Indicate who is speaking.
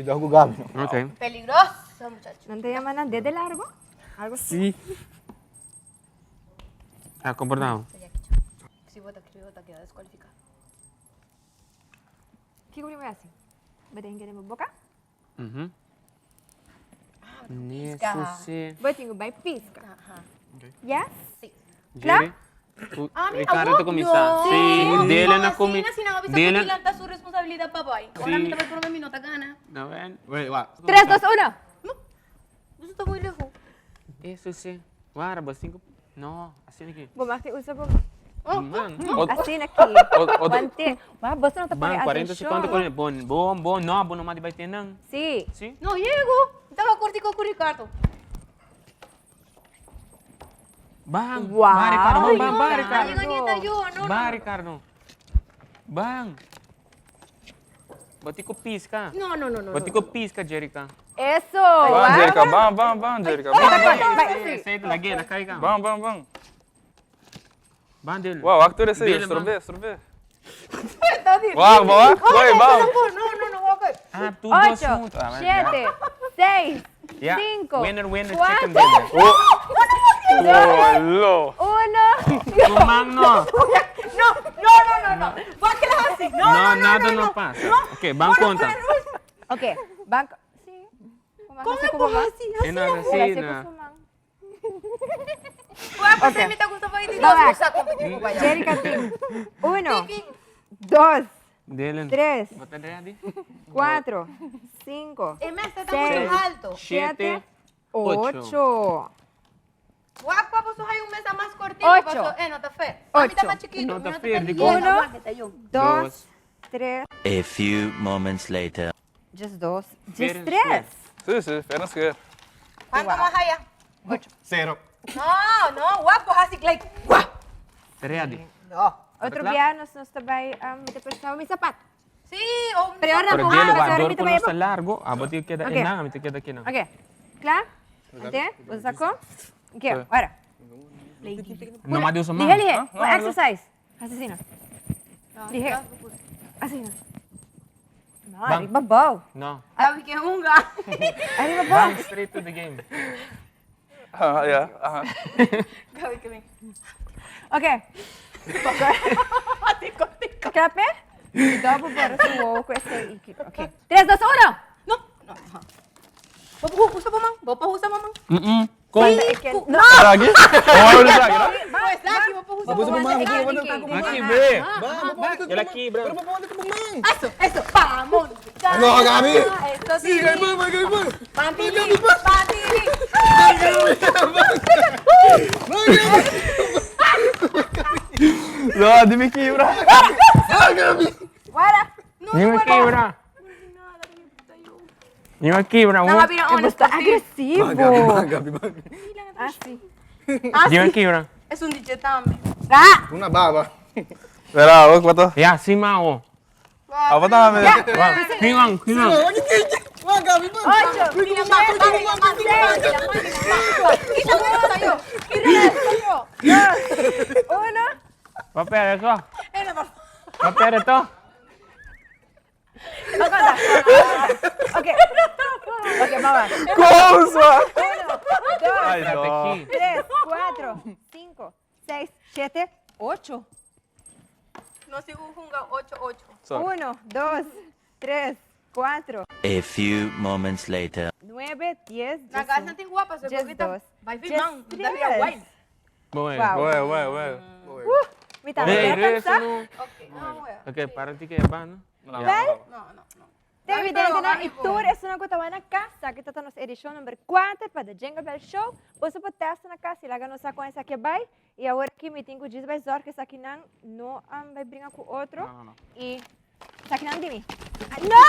Speaker 1: Cuidado cu Gabi no.
Speaker 2: Ok.
Speaker 3: Peligroso, muchacho.
Speaker 4: Nan ta yama nan dede largo? Algo así.
Speaker 2: Si. A comportado.
Speaker 3: Si bo ta creo, ta keda descualifica.
Speaker 4: Kiko mi hasi? Bo tin kere bo boca?
Speaker 2: Mhm.
Speaker 3: Ah,
Speaker 2: Ne
Speaker 3: pisca.
Speaker 2: susi.
Speaker 4: Bo tin ku bai pisca. Yes?
Speaker 3: Si.
Speaker 2: Jerry?
Speaker 3: Ah, mi
Speaker 2: Ricardo
Speaker 3: awor
Speaker 2: ta cuminsa.
Speaker 3: no.
Speaker 2: Si, Dele na
Speaker 3: Como
Speaker 2: cumi.
Speaker 3: asina, si nan a bisa
Speaker 2: Dele.
Speaker 3: cu Dylan ta su responsabilidad pa bai. Ora mi ta bai prome mi no ta gana.
Speaker 2: No, ven.
Speaker 1: Wait, wa.
Speaker 4: 3, 2, 1.
Speaker 3: No. Eso ta muy lejos.
Speaker 2: Eso sí. Guarda, bo cinco. No, asina aki.
Speaker 4: Bo mag tin usa bo.
Speaker 2: Man.
Speaker 4: Asina aki.
Speaker 2: Otro.
Speaker 4: Wante. Wah, boso no ta pone
Speaker 2: Man, 40
Speaker 4: atencion.
Speaker 2: secondo con bon, bon, bon, no, bo no madi bai ten nan.
Speaker 4: Si.
Speaker 2: Si?
Speaker 3: No llego. Mi taba cortico cu Ricardo.
Speaker 2: Ban.
Speaker 4: Wow.
Speaker 2: Ban, Ricardo, ban, ban, ban,
Speaker 4: Ay,
Speaker 2: Ricardo.
Speaker 3: Llega nieta yo, no, no.
Speaker 2: Ban, Ricardo. Ban. Bo tin cu pisca.
Speaker 3: No, no, no, no.
Speaker 2: Bo tin cu pisca, Jerica.
Speaker 4: Eso.
Speaker 5: Ban, Jerica, ban, ban, ban, Jerica. Ban, ban,
Speaker 4: Bai, si.
Speaker 2: Esey ta lag'é, la caiga.
Speaker 5: ban, ban, ban.
Speaker 2: Ban dele.
Speaker 5: Wow, actor esey,
Speaker 2: Dele, man.
Speaker 5: strobé, strobé.
Speaker 3: Está difícil.
Speaker 5: Wak, wak, wak, ban.
Speaker 3: No, no, no, wak.
Speaker 2: Ah, tu dos
Speaker 4: 8,
Speaker 2: junto. Ah, man,
Speaker 4: 7, 6,
Speaker 2: Ya.
Speaker 4: 5,
Speaker 2: Winner, winner, chicken
Speaker 4: 4,
Speaker 2: dinner.
Speaker 5: Oh, lo.
Speaker 4: 1.
Speaker 2: Tu man no.
Speaker 3: No, no, no, no, no. Wak que las así. No,
Speaker 2: No,
Speaker 3: no, no,
Speaker 2: nada
Speaker 3: no,
Speaker 2: no pasa. Ok, ban conta.
Speaker 4: Ok, ban. Si.
Speaker 3: ¿Cómo me puedo así?
Speaker 2: E no,
Speaker 4: Así,
Speaker 2: así, no.
Speaker 3: Wak, pues
Speaker 4: Ok.
Speaker 3: mi ta gusta pa
Speaker 4: Ba wak.
Speaker 3: Usa competir cu vaya.
Speaker 4: Jerica tin. 1, 2,
Speaker 2: Dele.
Speaker 4: 3,
Speaker 2: Bo ta ready?
Speaker 4: 4, 5,
Speaker 3: E mester ta
Speaker 4: Seis.
Speaker 3: mucho alto.
Speaker 4: 7,
Speaker 2: Siete, ocho.
Speaker 4: 8.
Speaker 3: Wak, pa boso hay un mesa mas cortico.
Speaker 4: Ocho.
Speaker 3: Paso, no ta fair. A mi ta
Speaker 4: Ocho.
Speaker 3: mas chiquito.
Speaker 2: No
Speaker 3: mi
Speaker 2: ta
Speaker 3: no
Speaker 2: fair,
Speaker 3: tan
Speaker 2: di
Speaker 3: llena,
Speaker 4: Uno.
Speaker 3: wak, ta yo.
Speaker 4: 2, 3,
Speaker 6: A few moments later.
Speaker 4: 12,
Speaker 2: Fair and
Speaker 4: 13.
Speaker 5: Si, si, fair and square.
Speaker 3: ¿Cuánto más allá?
Speaker 1: Cero.
Speaker 3: No, no, guapo, así like, guau.
Speaker 2: Ready.
Speaker 3: No.
Speaker 4: Otro
Speaker 2: Kla?
Speaker 4: bia nos nos ta bai um, mi ta prestaba mi zapato.
Speaker 3: Sí, o un
Speaker 4: Pero ahora
Speaker 2: Pero
Speaker 4: no,
Speaker 2: dele,
Speaker 4: ah,
Speaker 2: wak,
Speaker 4: ahora
Speaker 2: dor
Speaker 4: mi ta
Speaker 2: cu
Speaker 4: bai
Speaker 2: nos ta largo, abo tin keda
Speaker 4: Ok.
Speaker 2: enan, ami ta keda akinan.
Speaker 4: Ok. Kla? Ante? Bo sako? Ok, ora.
Speaker 2: No mas di usa man.
Speaker 4: Lihe, lihe. Un exercise. Asesino. Lihe. Asesino. No,
Speaker 2: Ban.
Speaker 4: arriba bou.
Speaker 2: No.
Speaker 3: Sabi que hunga.
Speaker 4: Arriba bou.
Speaker 2: Ban straight to the game.
Speaker 5: Aha, ja, aha.
Speaker 3: Gabi que ven.
Speaker 4: Ok. Klape? Double bora su wowo ku esei i Ok. 3, 2, 1!
Speaker 3: No, no. Bo usa bo man, bo pa usa bo man.
Speaker 2: Mm-mm. Kon.
Speaker 4: No!
Speaker 5: Esaki? Oh, esaki, no?
Speaker 3: Pues aki bo pa usa bo man.
Speaker 2: Aki be.
Speaker 1: Ban, bo pone
Speaker 2: El a kibra.
Speaker 1: Pero bo pone ku bo man.
Speaker 3: Eso, eso, vamos.
Speaker 1: No, Gabi.
Speaker 3: Eso sí.
Speaker 1: Si, Gabi, ban, Gabi, ban.
Speaker 3: Pantili, pantili.
Speaker 1: Ban, Gabi.
Speaker 5: No, di mi kibra.
Speaker 1: Ban, Gabi.
Speaker 4: Wara!
Speaker 2: Ni me kibra. Ni me kibra.
Speaker 3: No,
Speaker 2: un.
Speaker 3: bira
Speaker 4: Bo
Speaker 3: honest.
Speaker 4: ta agresivo.
Speaker 1: Ban, Gabi, ban, Gabi, ban.
Speaker 4: Así.
Speaker 2: Ni me kibra.
Speaker 3: Es un DJ también.
Speaker 4: Ah!
Speaker 1: Una baba.
Speaker 5: Verá, bo kuato.
Speaker 2: Ya, si mao.
Speaker 5: Abo tambe.
Speaker 2: Hingan, hingan.
Speaker 1: Ban, Gabi, ban.
Speaker 4: 8,
Speaker 3: Mira, ma, mira, ma, mira, mira, mira.
Speaker 4: 2, 1.
Speaker 2: Papel, eso. Papel, esto.
Speaker 4: Aguanta. Ok. Ok, vamos.
Speaker 5: Cosa!
Speaker 4: 1, 2,
Speaker 5: Ay, no.
Speaker 4: 3, 4, 5, 6, 7, 8.
Speaker 3: No sigo junga 8 8.
Speaker 5: Sorry.
Speaker 4: 1, 2, 3, 4,
Speaker 6: A few moments later.
Speaker 4: 9, 10,
Speaker 3: Na casa tem guapa, se
Speaker 4: 10,
Speaker 3: poquita.
Speaker 4: 2,
Speaker 3: Vai
Speaker 4: 10,
Speaker 3: firmando, da vida guay.
Speaker 4: 3.
Speaker 2: Bueno.
Speaker 4: Wow.
Speaker 5: Bueno, bueno, bueno.
Speaker 4: Mi ta
Speaker 2: Hey,
Speaker 4: cansá.
Speaker 2: rezo no.
Speaker 3: Ok, no, wea.
Speaker 2: Ok, para ti que va, no?
Speaker 5: No, no, no.
Speaker 3: No, no, no.
Speaker 4: Ta evidente, no? I
Speaker 3: Gabi,
Speaker 4: tur esnan ku tabata na kas, aki ta nos edishon number 4 pa The Jingle Bell Show. Boso por testa na kas i laga nos sa kon esaki a bai. I awor aki mi tin ku djis bai zorg esakinan no bai bringa ku otro.
Speaker 2: No, no, no.
Speaker 4: I esakinan di mi. No!